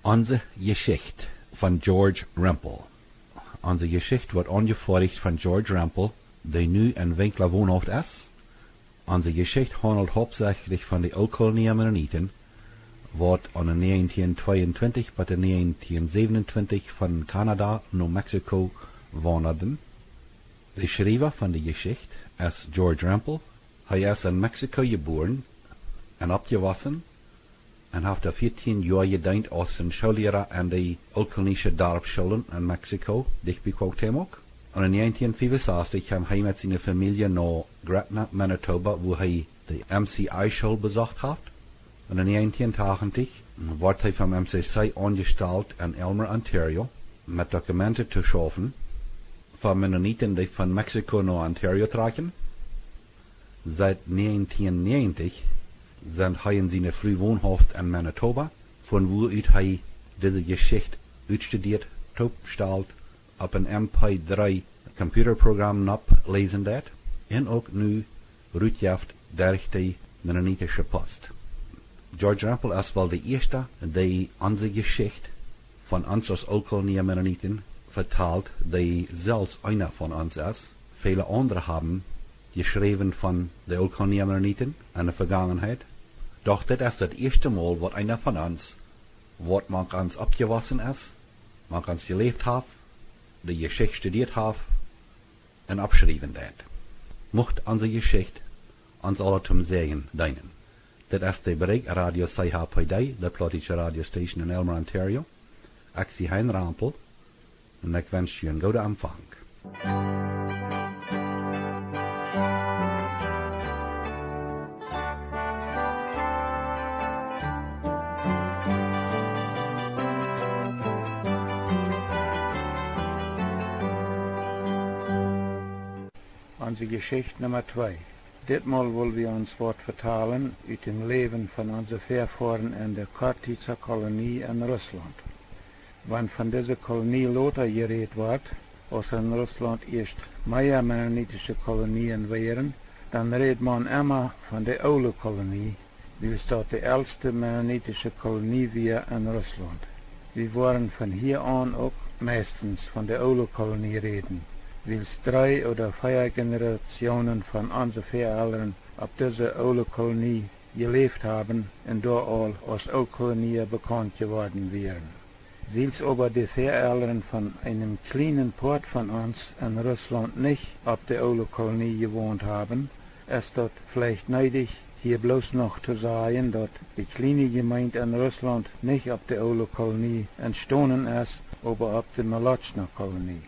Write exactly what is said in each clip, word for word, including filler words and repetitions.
Onse Jeschicht von George Rempel. Onse Jeschicht woat aunjefoadicht von George Rempel, dee nu en Winkler wonhauft es. Onse Jeschicht haundelt hauptsächlich von de Ooltkolonia Mennoniten, waut aun de näajentieen tweeuntwintich bat de näajentieen säwenuntwintich von Kanada no Mexiko waundaden. De Schriewa von de Jeschicht es George Rempel. Hee es en Mexiko jebuaren un oppjewossen un haft doa vieetieen Joa jedeent aus een Schoolliera aun de ooltkoloniesche Darpschoolen en Mexiko, dicht bie Cuauhtémoc. Un en näajentieen fiewensastich kjeem hee met siene Famielje no Gretna, Manitoba, wua hee de M C I School besocht haft. Un en näajentieen tachentich wort hee vom M C C aunjestalt en Aylmer, Ontario, met Dokumenten to schaufen. Fa Mennoniten, dee von Mexiko no Ontario trakjen. Siet näajentieen näajentich sent hee un siene Fru wonhauft en Manitoba, von wua ut hee dise Jeschicht utstudieet, toopstalt, opp een M P dree Computerprogram nopp läsen deit un uk nu rutjeft derch de Mennonitische Post. George Rempel es woll de ieeschta, dee onse Jeschicht von ons aus Ooltkolonia Mennoniten vetalt, dee selfst eena von ons es. Väle aundre haben jeschräwen von de Ooltkolonia Mennoniten en de Vegangenheit. Doch dit es daut ieeschte Mol, waut eena von ons, waut mank ons oppjewossen es, mank ons jeläft haft, de Jeschicht studieet haft un oppschriewen deit. Mucht onse Jeschicht ons aula toom Säajen deenen. Dit es de Bericht Radio C H P D, de plautdietsche Radiostation en Aylmer, Ontario. Ekj sie Hein Rempel un ekj wensch junt een gooden Empfang. Onse Jeschicht Numma twee. Ditmol well wie ons waut vetalen ut däm Läwen von onse Väafoaren en de Chortitza Kolonie en Russlaunt. Wan von dise Kolonie lota jerät woat, aus en Russlaunt ieescht mea mennonitische Kolonien wieren, dan rät maun emma von de Oole Kolonie, wiels daut de elste mennonitische Kolonie wia en Russlaunt. Wie woaren von hia aun uk meistens von de Oole Kolonie räden, wiels dree ooda vea Generationen von onse Väaelren opp dise Oole Kolonie jeläft haben un doa aul aus Ooltkolonia bekaunt jeworden wieren. Wiels oba de Väaelren von eenem kjlienen Poat von ons en Russlaunt nich opp de Oole Kolonie jewont haben, es daut veleicht needich, hia bloos noch to sajen, daut de kjliene Jemeent en Russlaunt nich opp de Oole Kolonie entstonen es, oba opp de Molotschna Kolonie.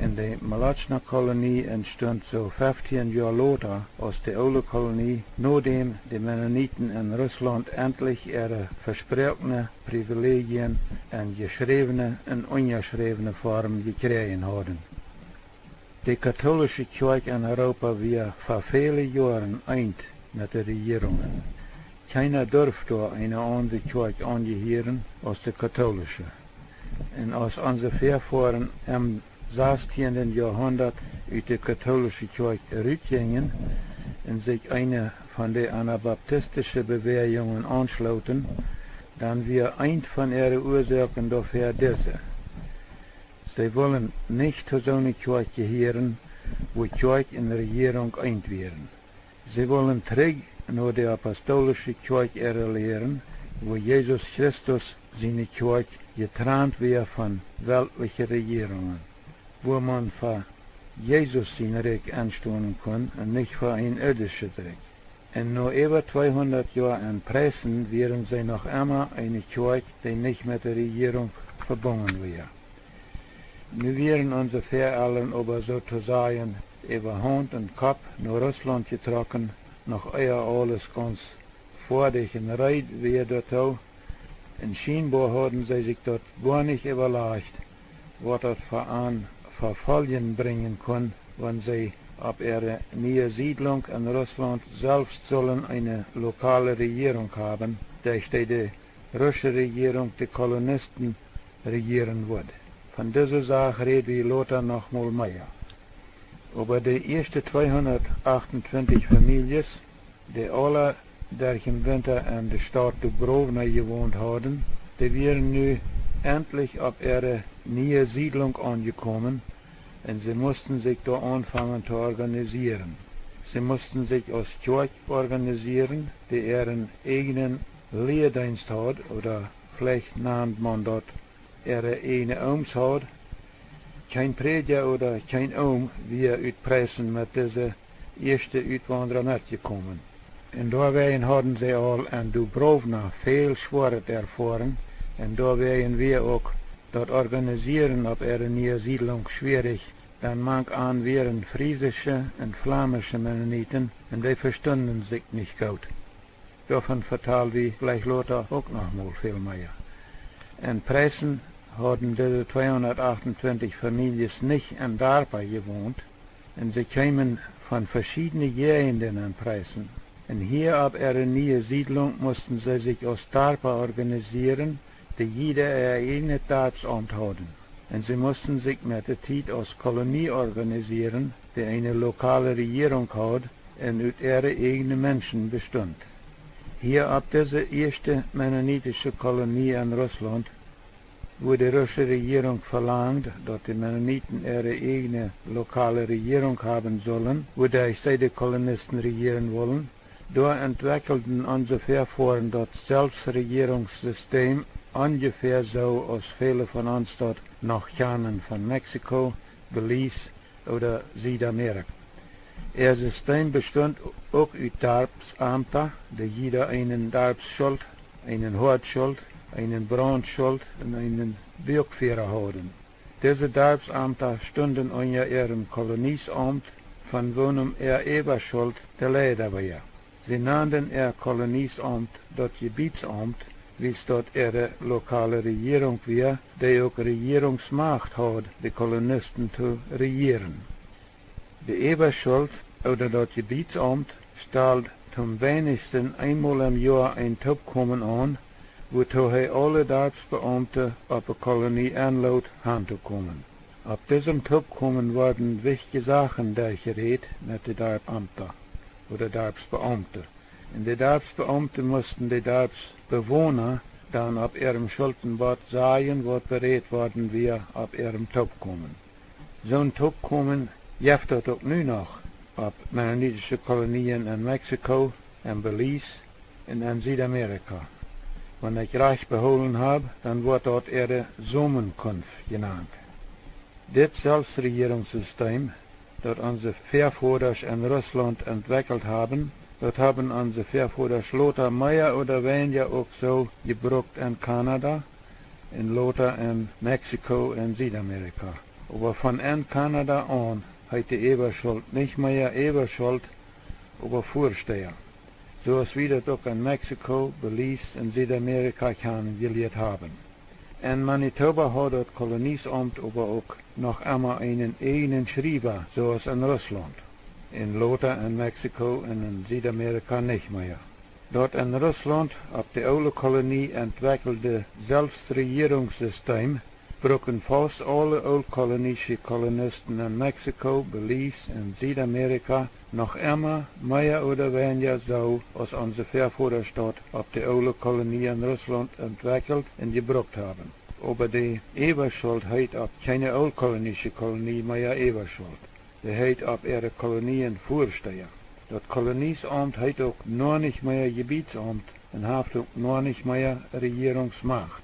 Un de Molotschna Kolonie entstunt soo feftieen Joa lota aus de Oole Kolonie, nodäm de Mennoniten en Russlaunt entlich äare vesproakne Privilegien en jeschräwne un unjaschräwne Form jekjräajen hauden. De katolische Kjoakj en Europa wia fa väle Joaren eent met de Rejierungen. Kjeena durf doa eene aundre Kjoakj aunjehieren aus de katolische. Un aus onse Väafoaren em sastieenden Joahundat ut de katolische Kjoakj rutjinjen un sikj eene von de anabaptistische Bewäajungen aunschlooten, dan wia eent von äare Uasoaken doafäa dise: See wullen nich to soone Kjoakj jehieren, wua Kjoakj un Rejierunk eent wieren. See wullen trigj no de apostolische Kjoakj äare Lieren, wua Jesus Christus siene Kjoakj jetrant wia von weltliche Rejierungen, wua maun fa Jesus sien Rikj enstonen kunn un nich fa een irdischet Rikj. Un no äwa tweehundat Joa en Preissen wieren see noch emma eene Kjoakj, dee nich met de Rejierunk vebungen wia. Nu wieren onse Väaelren oba soo to sajen äwa Haunt un Kopp no Russlaunt jetrocken, noch ea aules gaunz foadich un reed wia doatoo, un schienboa hauden see sikj daut goa nich äwalajcht, waut daut fa an Vefoljen brinjen kunn, wan see opp äare niee Siedlunk en Russlaunt selfst sullen eene lokale Rejierunk haben, derch dee de rusche Rejierunk de Kolonisten rejieren wudd. Von dise Sach räd wie lota noch mol mea. Oba de ieeschte tweehundat achtuntwintich Famieljes, dee aula derch dän Winta en de Staut Dubrowna jewont hauden, dee wieren nu endlich opp äare niee Siedlunk aunjekomen, un see musten sikj doa aunfangen to organisieren. See musten sikj aus Kjoakj organisieren, dee äaren eejnen Lieedeenst haud, ooda veleicht nand maun daut äare eejne Ooms haud. Kjeen Prädja ooda kjeen Oom wia ut Preissen met dise ieeschte Utwaundra metjekomen. Un doawäajen hauden see aul en Dubrowna väl Schwoaret erfoaren, un doawäajen wia uk daut Organisieren opp äare niee Siedlunk schwierich, dan mank an wieren friesische un flamische Mennoniten, un dee vestunden sikj nich goot. Doavon vetal wie veleicht lota uk noch mol väl mea. En Preissen hauden dise tweehundertachtundzwanzig Famieljes nich en Darpa jewont, un see kjeemen von veschiedne Jäajenden en Preissen. Un hia opp äare niee Siedlunk musten see sikj aus Darpa organisieren, dee jieda äa eejnet Darpsaumt hauden. Un see musten sikj met de Tiet aus Kolonie organisieren, dee eene lokale Rejierunk haud un ut äare eejne Menschen bestunt. Hia opp dise ieeschte mennonitische Kolonie en Russlaunt, wua de rusche Rejierunk velangd, daut de Mennoniten äare eejne lokale Rejierunk haben sullen, wuaderch see de Kolonisten rejieren wullen, doa entwekjelden onse Väafoaren daut Selfstrejierungssistem onjefäa soo aus väle von ons daut noch kjanen von Mexiko, Belize ooda Südamerika. Äa Sistem bestunt uk ut Darpsamta, dee jieda eenen Darpsschult, eenen Hoadschult, eenen Brauntschult un eenen Buakfiera hauden. Dise Darpsamta stunden unja äarem Koloniesaumt, von woonem äa Äwaschult de Leida wia. See nanden äa Koloniesaumt daut Jebietsaumt, wiels daut äare lokale Rejierunk wia, dee uk Rejierungsmacht haud, de Kolonisten to rejieren. De Äwaschult ooda daut Jebietsaumt stald toom weinichsten eenmol em Joa een Toopkomen aun, wuatoo hee aule Darpsbeaumte opp de Kolonie enlood hantokomen. Opp disem Toopkomen worden wichtje Sachen derchjerät met de Darpsamta ooda Darpsbeaumte. Un de Darpsbeaumte musten de Darpsbewona dan opp äarem Schultenbot sajen, waut berät worden wia opp äarem Toopkomen. Soon Toopkomen jeft daut uk nu noch opp mennonitische Kolonien en Mexiko, en Belize un en Südamerika. Wan ekj rajcht behoolen hab, dan woat daut äare Samenkunft jenant. Dit Selfstrejierungssistem, daut onse Väafodasch en Russlaunt entwekjelt haben, daut haben onse Väafodasch lota mea ooda weinja uk soo jebrukt en Kanada un lota en Mexiko un Südamerika. Oba von en Kanada aun heet de Äwaschult nich mea Äwaschult, oba Väasteha, soo aus wie daut uk en Mexiko, Belize un Südamerika kjanen jelieet haben. En Manitoba haud daut Koloniesaumt oba uk noch emma eenen eejnen Schriewa, soo aus en Russlaunt, un lota en Mexiko un en Südamerika nich mea. Daut en Russlaunt opp de oole Kolonie entwekjelde Selfstrejierungssistem bruken faust aule ooltkolonische Kolonisten en Mexiko, Belize un Südamerika noch emma mea ooda weinja soo aus onse Väafodasch daut opp de oole Kolonie en Russlaunt entwekjelt un jebrukt haben. Oba de Äwaschult heet opp kjeene ooltkolonische Kolonie mea Äwaschult. Dee heet opp äare Kolonien Väasteha. Daut Koloniesaumt heet uk noch nich mea Jebietsaumt un haft uk noch nich mea Rejierungsmacht.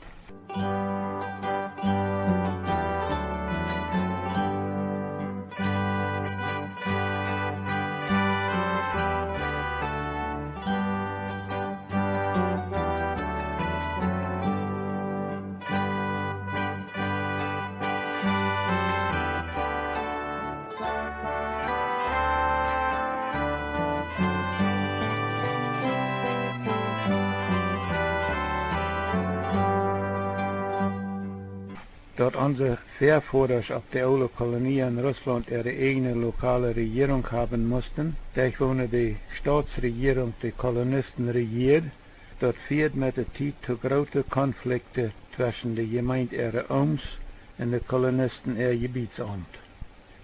Daut onse Väafodasch opp de oole Kolonie en Russlaunt äare eejne lokale Rejierunk haben musten, derch woone de Stautsrejierunk de Kolonisten rejieed, daut fieed met de Tiet to groote Konflikte tweschen de Jemeent äare Ooms un de Kolonisten äa Jebietsaumt.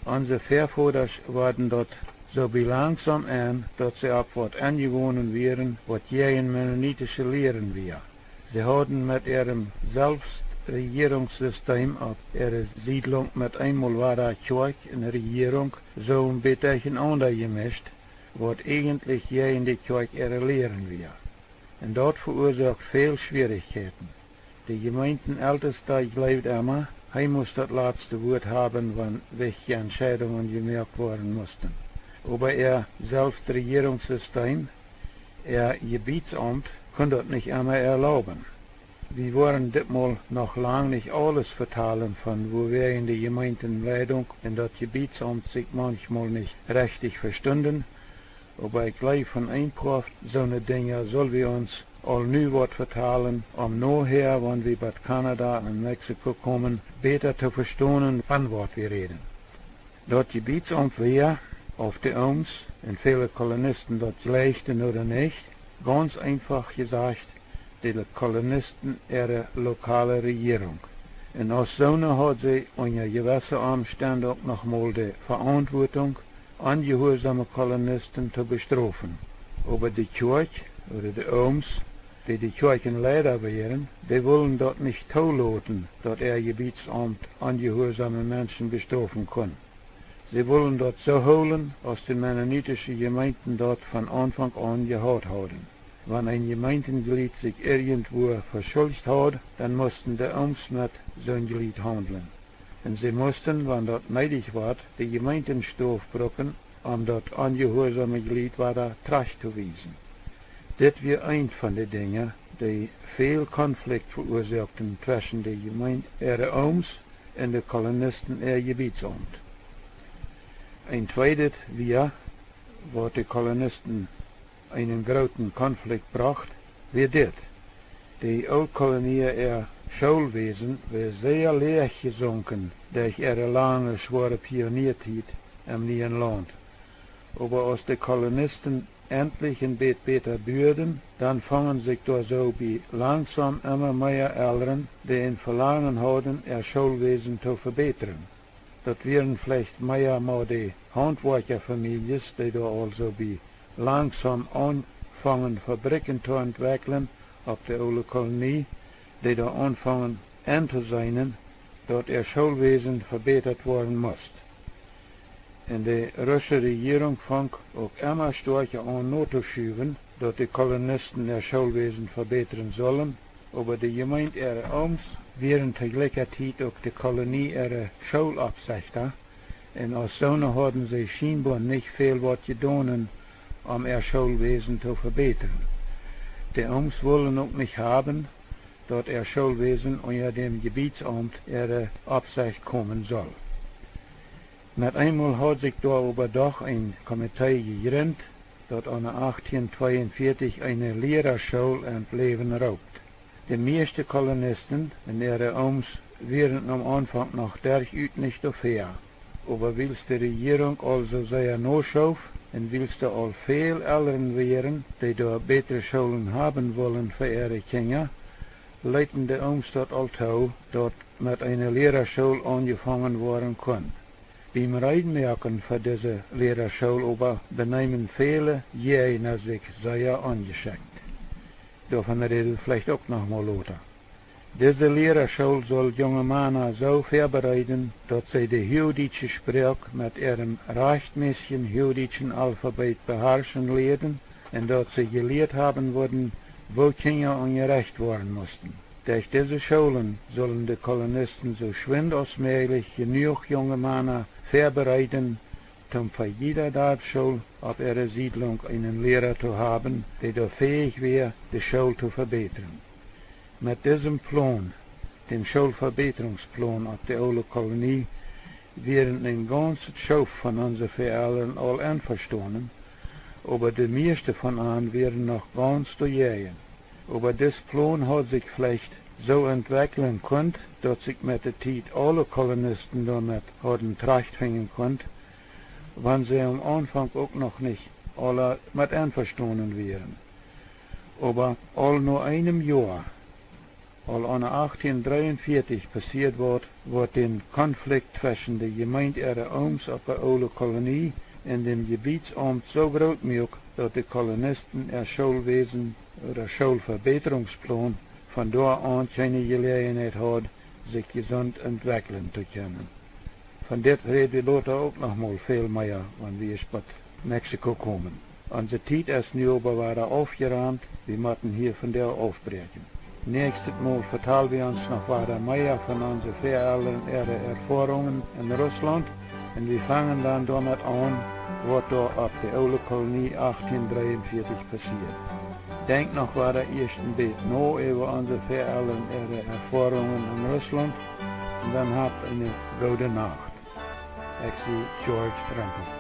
Onse Väafodasch worden daut soo bie langsom en, daut see opp waut enjegonen wieren, waut jäajen mennonitische Lieren wia. See hauden met äarem Selfst Rejierungssistem opp äare Siedlunk met eenmol wada Kjoakj un Rejierunk soo een bät derchenaunda jemischt, waut eejentlich jäajen de Kjoakj äare Lieren wia. Un daut veuasoakt väl Schwierichkjeiten. De Jemeenteneltesta jleewd emma, hee must daut latste Wuat haben, wan wichtje Entscheidungen jemoakt woaren musten. Oba äa Selfstrejierungssistem, äa Jebietsaumt, kunn daut nich emma erlauben. Wie woaren ditmol noch lang nich aules vetalen von wuawäajen de Jemeentenleidunk un daut Jebietsaumt sikj manchmol nich rechtich vestunden, oba ekj jleew, von een poa soone Dinja sull wie ons aul nu waut vetalen, om nohäa, wan wie bat Kanada un Mexiko komen, bäta to vestonen, von waut wie räden. Daut Jebietsaumt wia, auf de Ooms un väle Kolonisten daut jleichten ooda nich, gaunz eenfach jesajcht, de Kolonisten äare lokale Rejierunk. Un aus soone haud see unja jewesse Omstend uk noch mol de Veauntwuatunk, onjehuarsome Kolonisten to bestrofen. Oba de Kjoakj, ooda de Ooms, dee de Kjoakjenleida wieren, dee wullen daut nich toloten, daut äa Jebietsaumt onjehuarsome Menschen bestrofen kunn. See wullen daut soo hoolen, aus de mennonitische Jemeenten daut von Aunfank aun jehaut hauden. Wan een Jemeentenjlied sikj irjentwua veschuldicht haud, dan musten de Ooms met soon Jlied haundlen. Un see musten, wan daut needich wort, de Jemeentenstrof bruken, om daut onjehuarsome Jlied wada trajcht to wiesen. Dit wia eent von de Dinja, dee väl Konflikt veuasoakten tweschen de Jemeent äare Ooms un de Kolonisten äa Jebietsaumt. Een tweedet wia, waut de Kolonisten eenen grooten Konflikt brocht, wia dit: De Ooltkolonia äa Schoolwäsen wia sea läach jesunken derch äare lange, schwoare Pioniertiet em nieen Launt. Oba aus de Kolonisten entlich een bät bäta buaden, dan fungen sikj doa soo bie langsom emma mea Elren, dee een Velangen hauden, äa Schoolwäsen to vebätren. Daut wieren veleicht mea mau de Hauntwoakjafamiljes, dee doa aulsoo bie langsom aunfungen Fabrikjen to entwekjlen opp de Oole Kolonie, dee doa aunfungen entoseenen, daut äa Schoolwäsen vebätat woaren must. Un de rusche Rejierunk funk uk emma stoakja aun notoschuwen, daut de Kolonisten äa Schoolwäsen vebätren sullen, oba de Jemeent äare Ooms wieren to jlikja Tiet uk de Kolonie äare Schooloppsechta, un aus soone hauden see schienboa nich väl waut jedonen, om äa Schoolwäsen to vebätren. De Ooms wullen uk nich haben, daut äa Schoolwäsen unja däm Jebietsaumt äare Oppsecht komen sull. Met eenmol haud sikj doa oba doch een Komitee jejrint, daut aune achtieen tweeunvieetich eene Lieraschool en't Läwen roopt. De mieeschte Kolonisten un äare Ooms wieren aum Aunfank noch derchut nich doafäa, oba wiels de Rejierunk aulsoo sea noschoof un wiels doa aul väl Elren wieren, dee doa bätre Schoolen haben wullen fa äare Kjinja, leeten de Ooms daut aul too, daut met eene Lieraschool aunjefongen woaren kunn. Biem reedmoaken fa dise Lieraschool oba beneemen väle Jäajna sikj sea onjeschekjt. Doavon räd wie veleicht uk noch mol lota. Dise Lieraschool sull junge Mana soo väabereeden, daut see de huagdietsche Sproak met äarem rajchtmässjen huagdietschen Alfabet beharschen lieeden un daut see jelieet haben wudden, woo Kjinja unjerecht woaren musten. Derch dise Schoolen sullen de Kolonisten soo schwind aus mäajlich jenuach junge Mana väabereeden, toom fa jieda Darpsschool opp äare Siedlunk eenen Liera to haben, dee doa fäich wia, de School to vebätren. Met disem Plon, däm Schoolvebätrungsplon opp de Oole Kolonie, wieren een gaunzet Schoof von onse Väaelren aul envestonen, oba de mieeschte von an wieren noch gaunz doajäajen. Oba dis Plon haud sikj veleicht soo entwekjlen kunt, daut sikj met de Tiet aule Kolonisten doamet hauden trajchtfinjen kunt, wan see aum Aunfank uk noch nich aula met envestonen wieren. Oba aul no eenem Joa, aul aune achtieen dreeunvieetich, passieed waut, waut dän Konflikt tweschen de Jemeent äare Ooms opp de Oole Kolonie un däm Jebietsaumt soo groot muak, daut de Kolonisten äa Schoolwäsen ooda Schoolvebätrungsplon von doa aun kjeene Jeläajenheit haud, sikj jesunt entwekjlen to kjennen. Von dit räd wie lota uk noch mol väl mea, wan wie es bot Mexiko komen. Onse Tiet es nu oba wada aufjerant, wie motten hia vondoag aufbräakjen. Näakjstet Mol vetal wie ons noch wada mea von onse Väaelren äare Erfoarungen en Russlaunt, un wie fangen dan doamet aun, waut doa opp de oole Kolonie achtieen dreeunvieetich passieed. Denkjt noch wada ieescht een bät no äwa onse Väaelren äare Erfoarungen en Russlaunt, un dan habt eene goode Nacht. Ekj sie George Rempel.